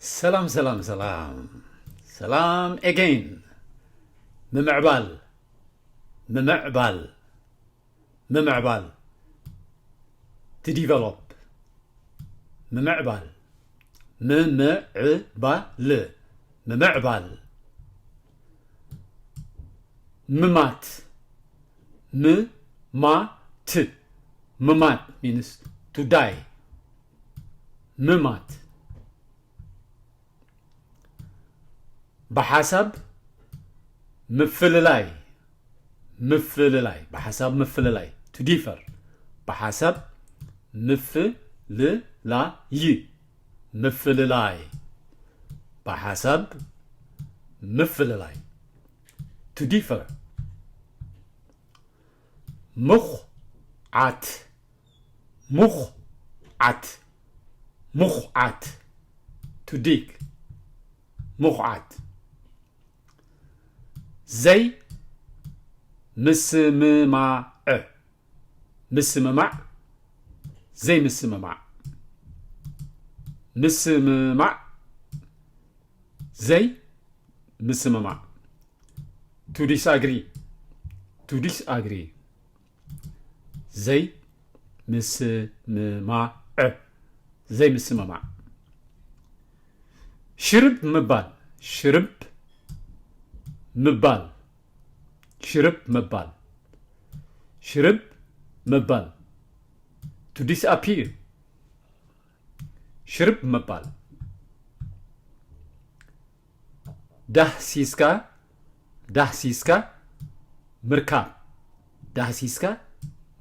ሰላም ሰላም ሰላም ሰላም again። ምምዕባል ምምዕባል ምምዕባል to develop ምምዕባል ምምዕባል ምምዕባል ምማት ምማት ምማት means to die ምማት ብሓሳብ ምፍልላይ ምፍልላይ ብሓሳብ ምፍልላይ to differ ብሓሳብ ምፍልላይ ምፍልላይ ብሓሳብ ምፍልላይ to differ ምኹዓት ምኹዓት ምኹዓት to dig ምኹዓት ዘይ ምስምማዕ ምስምማዕ ዘይ ምስምማዕ ምስምማዕ ዘይ ምስምማዕ to disagree to disagree ዘይ ምስምማዕ ዘይ ምስምማዕ ሽርብ ምባል ሽርብ ምባል ሽርብ ምባል ሽርብ ምባል to disappear ሽርብ ምባል ዳህሲስካ ዳህሲስካ ምርካብ ዳህሲስካ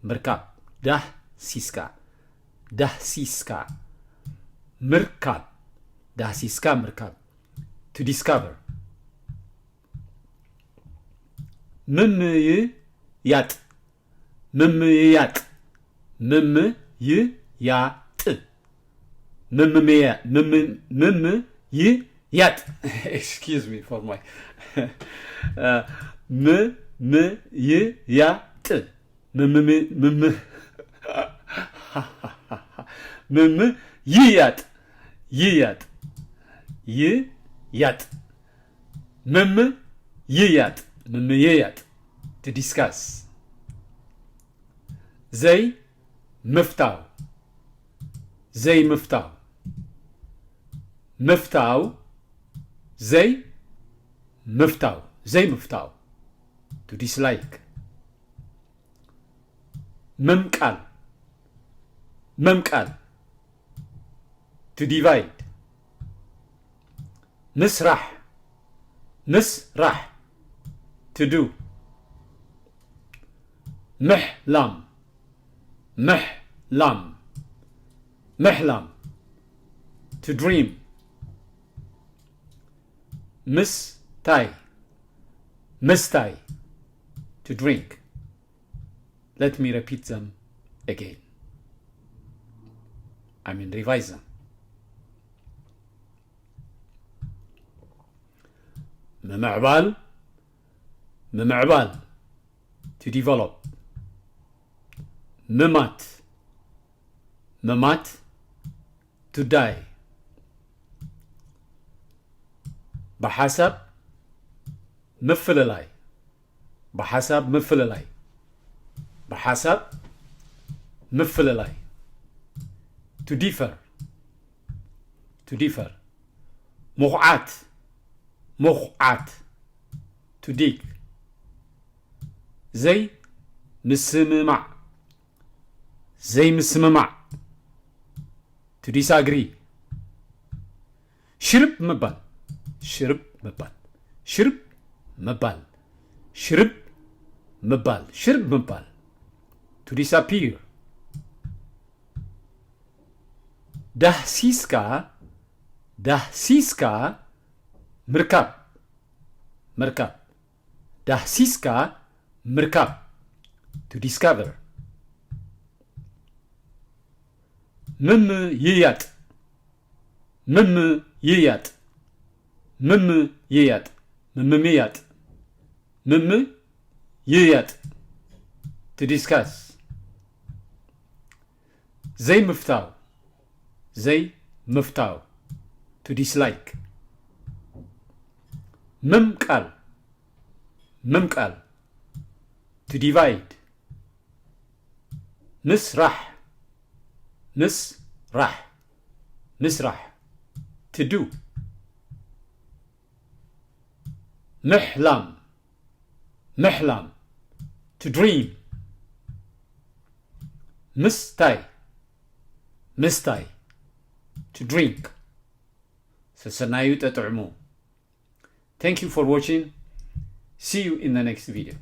ምርካብ ዳህሲስካ ዳህሲስካ ምርካብ ዳህሲስካ ምርካብ to discover ምምይያጥ ምምይያጥ ምምይያጥ ምምምያ ምምምይያጥ excuse me for my ምምይያጥ ምምምምምምይያጥ ይያጥ ይያጥ ምምይያጥ ምምይያጥ to discuss ዘይ ምፍታው ዘይ ምፍታው ምፍታው ዘይ ምፍታው ዘይ ምፍታው to dislike ምምቃል ምምቃል to divide ምስራሕ ምስራሕ to do ምሕላም ምሕላም ምሕላም to dream ምስታይ ምስታይ to drink let me repeat them again I mean revise them ምምዕባል ምምዕባል to develop ምማት ምማት to die ብሓሳብ ምፍልላይ ብሓሳብ ምፍልላይ ብሓሳብ ምፍልላይ to differ to differ ምኹዓት ምኹዓት to dig ዘይ ምስምማዕ ዘይ ምስምማዕ to disagree ሽርብ ምባል ሽርብ ምባል ሽርብ ምባል ሽርብ ምባል ሽርብ ምባል to disappear ዳህሲስካ ዳህሲስካ ምርካብ ምርካብ ዳህሲስካ ምርካብ to discover ምምይያጥ ምምይያጥ ምምይያጥ ምምምያጥ ምምይያጥ to discuss ዘይምፍታው ዘይምፍታው to dislike. ምምቃል ምምቃል to divide። ምስራሕ ምስራሕ ምስራሕ to do። ምሕላም ምሕላም to dream። ምስታይ ምስታይ to drink። ሰሰናዩ ጠጥዕሙ። Thank you for watching. See you in the next video.